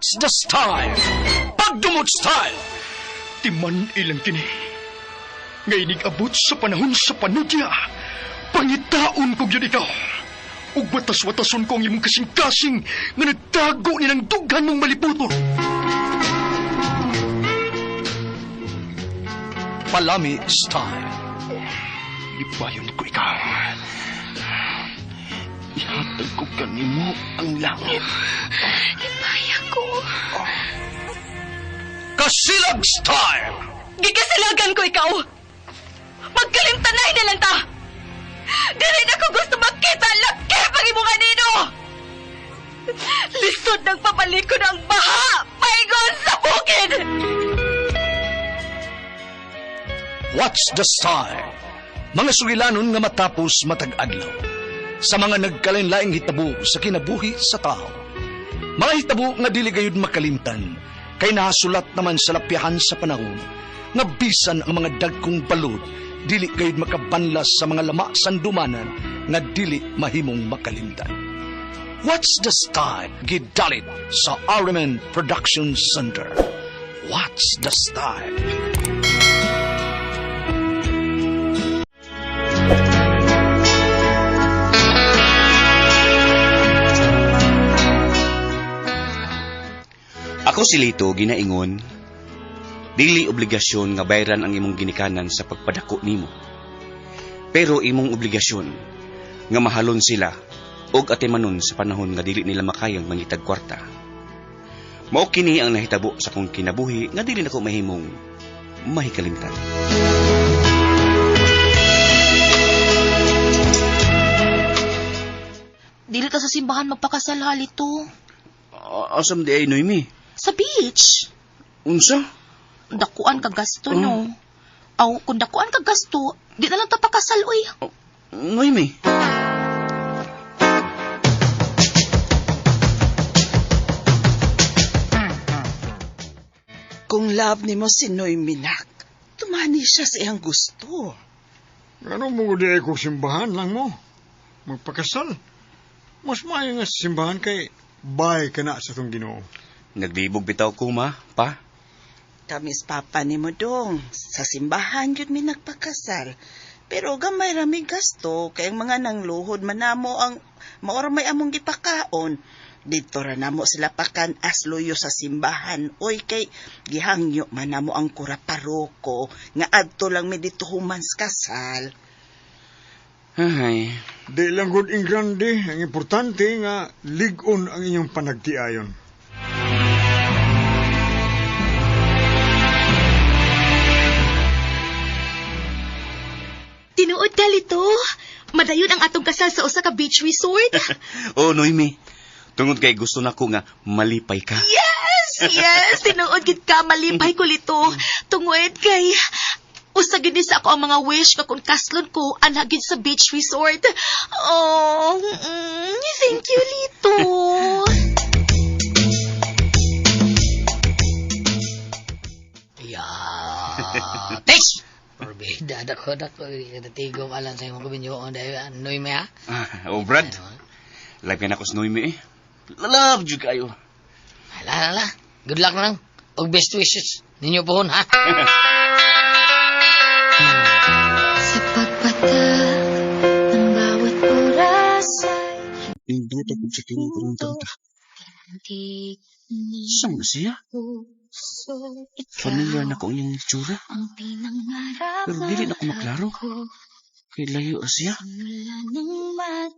What's the style? Pagdumot style! Timan ilang kini. Nga inig-abot sa panahon sa panudya, pangitaon ko gyud ikaw. Ug watas-watason ko ang imong kasing-kasing nga nagtago ni ng dughan mong maliputon. Palami style. Libayon ko ikaw. Ihatag ko kanimo ang langit. Hipaya ko. Kasilag style. Gikasilagan ko ikaw. Magkalimtanay na lang ta. Dili na ko gusto makita laki pag imong kanino. Lisod ng papalikon ang baha paingon sa bukid. What's the style? Mga sugilanon nga matapos matag adlaw. Sa mga nagkalain-laing hitabo sa kinabuhi sa tao. Mga hitabo nga dili gayud makalimtan, kay nahasulat naman sa lapyahan sa panahon, nga bisan ang mga dagkong balod, dili gayud makabanlas sa mga lama sandumanan nga dili mahimong makalimtan. What's the style? Gidalit sa RMN Production Center. What's the style? Ako si Lito, ginaingon, dili obligasyon nga bayran ang imong ginikanan sa pagpadako nimo. Pero imong obligasyon nga mahalon sila og atimanon sa panahon nga dili nila makayang mangitag kwarta. Mao kini ang nahitabo sa akong kinabuhi nga dili nako mahimong mahikalimtan. Dili ta sa simbahan magpakasal, Lito. Asam di ay, Noemi? Sa beach. Unsa? Dakuan ka gasto, no? Aw, kung dakuan ka gasto, di na lang ta pakasal, uy. Oh, Noemi. Kung love nimo si Noemi, nak, tumani siya sa iyang gusto. Ano mo di ay kung simbahan lang mo? Magpakasal. Mas maayo nga sa simbahan kay bay ka na sa itong Ginoo. Naglibog bitaw ko, ma, pa. Kamis papa nimo dong, sa simbahan yun mi nagpakasal. Pero gamay rami gasto, kay ang mga nangluhod manamo ang maora may among gipakaon. Dito ra namo sila pakan asluyo sa simbahan. Oy, kay gihangyo man namo ang kura paroko nga adto lang mi dito humans kasal. Ay. Di lang gud ing grande, ang importante nga lig-on ang inyong panagtiayon. Tinuod ka, Lito. Madayon ang atong kasal sa usa ka beach resort. Oh, Noemi. Tungod kay gusto nako nga malipay ka. Yes! Yes! Tinuod gid ka, malipay ko, Lito. Tungod kay usa gid ni sa ako ang mga wish nga kung kaslon ko anha gid sa beach resort. Oh, thank you, Lito. Yeah. Thanks! Orbida, dako, dako. Tigom alam sa imong kubinyo. Dahil, Noemi, ha? Oh, Brad. Live ka na ako sa Noemi, eh. Love you kayo. Hala, hala. Good luck na lang. Og best wishes ninyo po, ha? Sa pagpatak ng bawat oras ay Induta ko sa tingin ko ng tanta. Saan na siya? Familiar na ko ang iyang itsura. Pero dili na ko maklaro. Kay layo ra siya.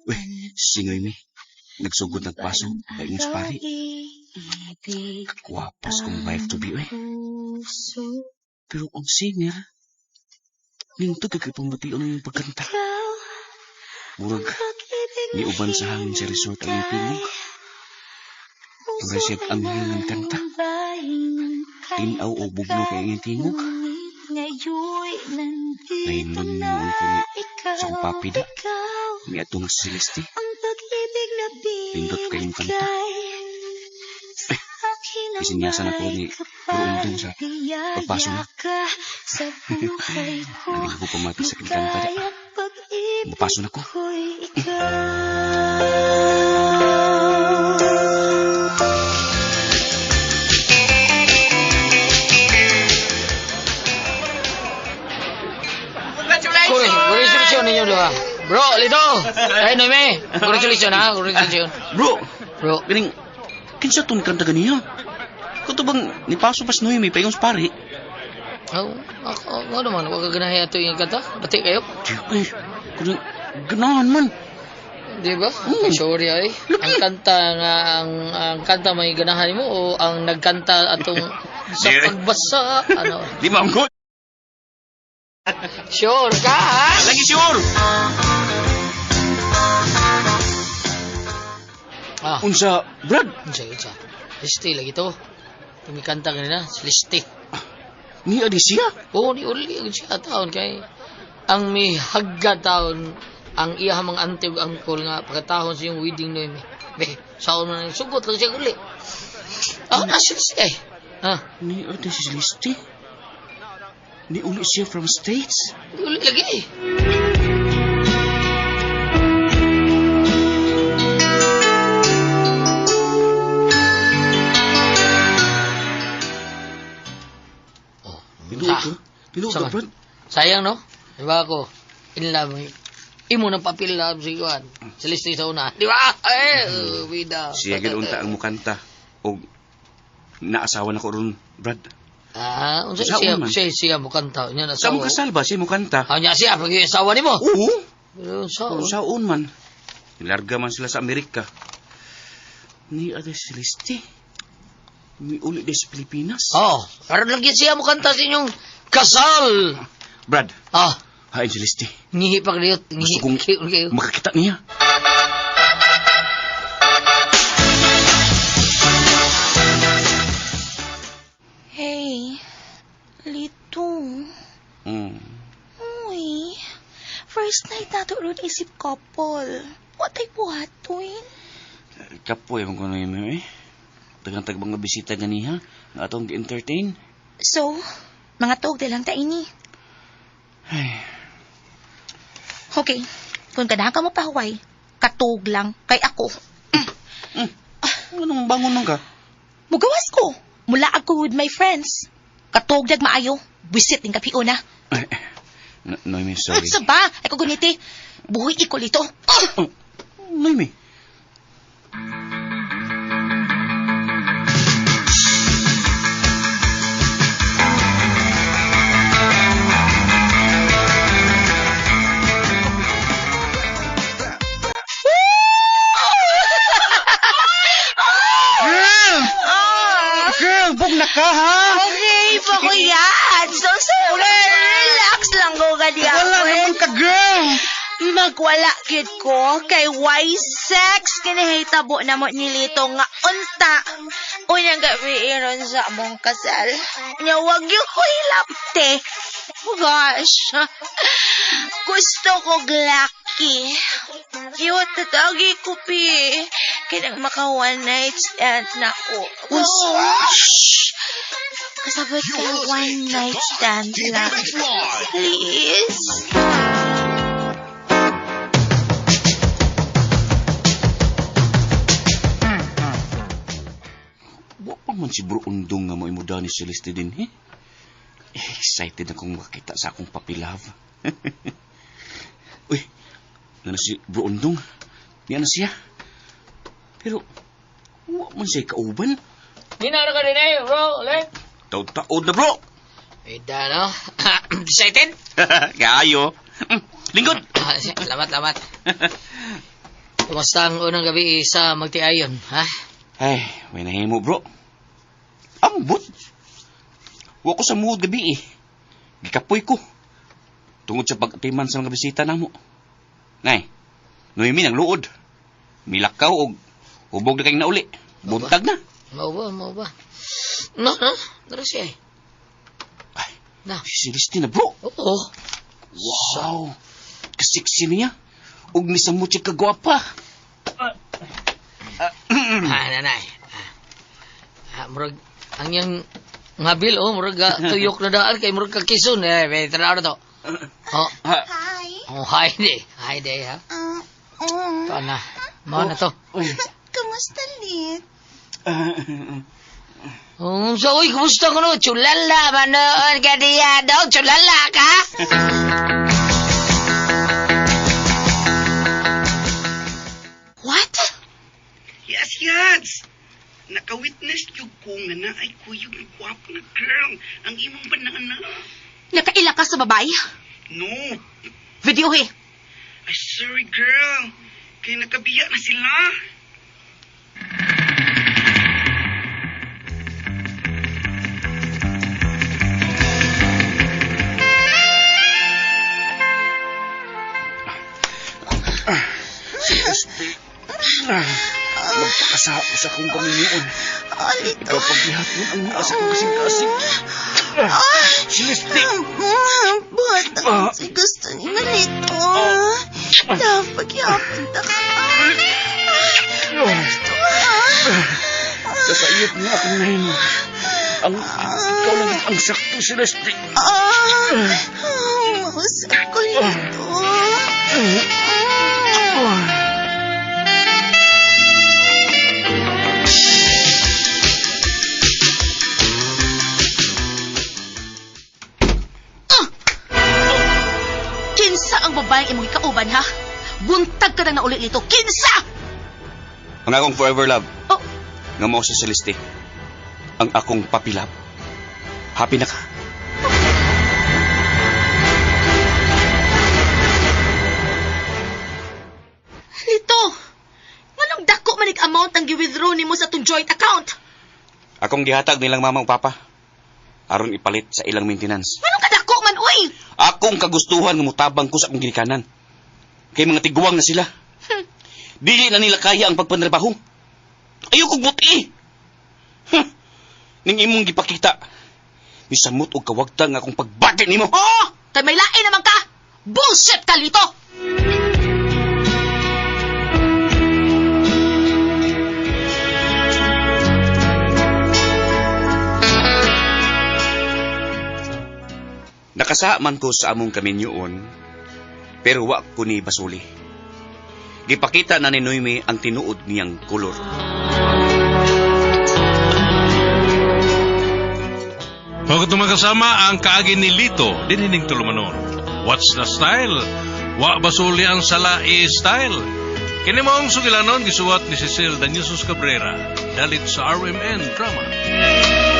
Uy, si Noemi. Nagsugod nagpaso. Kay ingon sa pari. Kagwapas kong wife to be, uy. Pero ang singer, nintog kay pamatian ang iyong pagkanta. Murag, niuban sa hangin sa resort ang iyong tingog. Murag siya ang iyong kanta. Tinaw o bugno kay iyong tingog. Nahimnon noon ko ni sa akong papida. Ni atong Celeste. Pindot kayong kanta. Ay, isinyasan ako ni Ruundong sa pagpaso na. Naging ako pamati sa kinkanta niya. Mapaso na ko. Congratulations ninyo duha. Bro, Lito. Ay, Noemi. Congratulations ha, congratulations. Bro, Bro, ganing kinsa tong kanta ganiya? Kuto bang nipaso pas Noemi paingon sa pare? Oh, ako, ako naman, wag ka ganahe ato yung kanta. Bati kayo. Ay, kuno ganahan man. Di ba? Mm. Sorry ay. Ang kanta nga ang kanta may ganahan mo o ang nagkanta atong sa pagbasa ano. Di man ko. Sure ka? Ha? Lagi sure. Ah, Unsa, Brad? unsa unsa. Listi lagi to. Tumikanta kanina, si Listi. Ni adi siya. Oo, ni uli ang siya taon kay ang mihagga taon ang iya mga ante ug angkol nga pagkatahon sa iyong wedding Noemi. Be, saon man ang sugot lang siya uli. Ah, nasa si ay. Ah, Ni adi si Listi. Ni uli siya from States. ni uli lagi. Oh, Tinuod ka? Tinuod ka, Sama. Brad? Sayang, no? Diba ako? In love. Imo nang papel love si Juan. Sa lista sa una. Di ba? Eh, bida. Siya gid unta ang mukanta og naasawa na ko ron, Brad. Ah, unsa Sa siya, una man. siya, siya mo kanta. Nya na Sa mo kasal ba siya mukanta? Ah, nya siya pag asawa nimo. Oo. Pero sa Pero saon man. Nilarga man sila sa Amerika. Ni ade si Listi. Ni uli di sa Pilipinas. Oh, karon lagi siya mo kanta sa inyong kasal. Brad, Ah, hain si Listi. ngihi pa kayo, ngihi. Gusto kong kayo. makakita niya. Hey, Lito. Mm. Uy, first night nato ron isip couple. What ay buhatoy? Kapoy man ko na yun eh. Tagang-tag mga bisita ganiha nga atong gi-entertain. So, mga tuog na lang ta ini. Ay, Okay, kung ganahan ka mo pahuway, katuog lang kay ako. anong bangon man ka? Mugawas ko. Mula ako with my friends. Katuog dag maayo. Wisit ning kapiuna. Ay, Noemi, sorry. Sa ba? Ay ko guniti. Buhi iko lito. Oh! Oh, Noemi. Girl! Girl, bugna ka ha? Okay po ko yan. So, relax lang ko kaniya. Wala naman ka, girl! Magwala gid ko kay why sex kinahitabo na mo ni Lito nga unta. Unyang gabi iron sa among kasal. Nya wag gyud ko hilapte. Oh gosh. Gusto ko glaki. Cute tatagi ko pi. Kinang maka one night stand na ko. Oh, shh. Kasabot ka one night stand lang. Please. Wa pa man si Bro Undong nga moimuda ni Celeste din, he? Eh, excited akong makita sa akong puppy love. Uy, nga na si Bro Undong. Niya na siya. Pero, wa man siya kauban. Dinaro ka din eh, bro. Uli. Taod-taod na, bro! Bida, no? Excited? Kaayo. Lingkod! Ah, Salamat, salamat. Kumusta ang unang gabi sa magtiayon, ha? Ay, may nahimo, bro. Ambot. Wa ko sa muod gabi eh. Gikapoy ko. Tungod sa pag-atiman sa mga bisita namo. Nay, Noemi nang luod. Milakaw og hubog na kayong nauli. Buntag na. Mao ba, mao ba? No, no, dara siya eh. Ay, Na. si Celeste na, bro. Oo. Wow. Kasiksi niya. Ug ni sa mucho kagwapa. Ah, nanay. Ah, murag, ang yang ngabil, oh, murag tuyok na daan kay murag kakison. Eh, may tanaw na to. Oh, Hi. oh, hi day. Hi day, ha? Ito na. Mao na to. Kamusta, Lit? So, uy, kumusta ko no? Chulala, manood ka diya daw. Chulala ka? Besides, naka-witness jud ko nga naay kuyog nga gwapo nga girl ang imong banana. Nakaila ka sa babae? No. Video he. Ay, sorry girl. Kay nakabiya na sila. Magpakasao sa akong pamilion. Lito. Ikaw paghihapon ang mga sa akong kasing-kasing. Celeste! Buhat ang si gusto ni Malito. Love, paghihapon ta ka. Malito, Sa saiyot nga akong nahimo. Ang, ikaw lang ang sakto, Celeste. Mausap ko, Lito. Kinsa ang babaeng imong ikauban, ha? Buntag ka na na ulit dito. Kinsa! Ang akong forever love. Oh. Nga mao sa Celeste. Ang akong puppy love. Happy na ka. Lito! Nganong dako manig amount ang gi-withdraw nimo sa atong joint account? Akong gihatag nilang mama ug papa. Aron ipalit sa ilang maintenance. Nganong kadako man, uy? Akong kagustuhan nga mutabang ko sa akong ginikanan. Kay mga tiguang na sila. Dili na nila kaya ang pagpanrabaho. Ayaw kong buti. Huh. Ning imong gipakita. Nisamot og kawagtang akong pagbati nimo. Oo! Kay may lain naman ka! Bullshit ka, Lito! Nakasaha man ko sa among kaminyoon, pero wa ko ni basuli. Gipakita na ni Noemi ang tinuod niyang kolor. Huwag itong kasama ang kaagi ni Lito, dinining tulumanon. What's the style? Wa basuli ang sala i-style. Kini mo ang sugilanon gisuwat ni Cecil Daniusos Cabrera, dalit sa RMN Drama.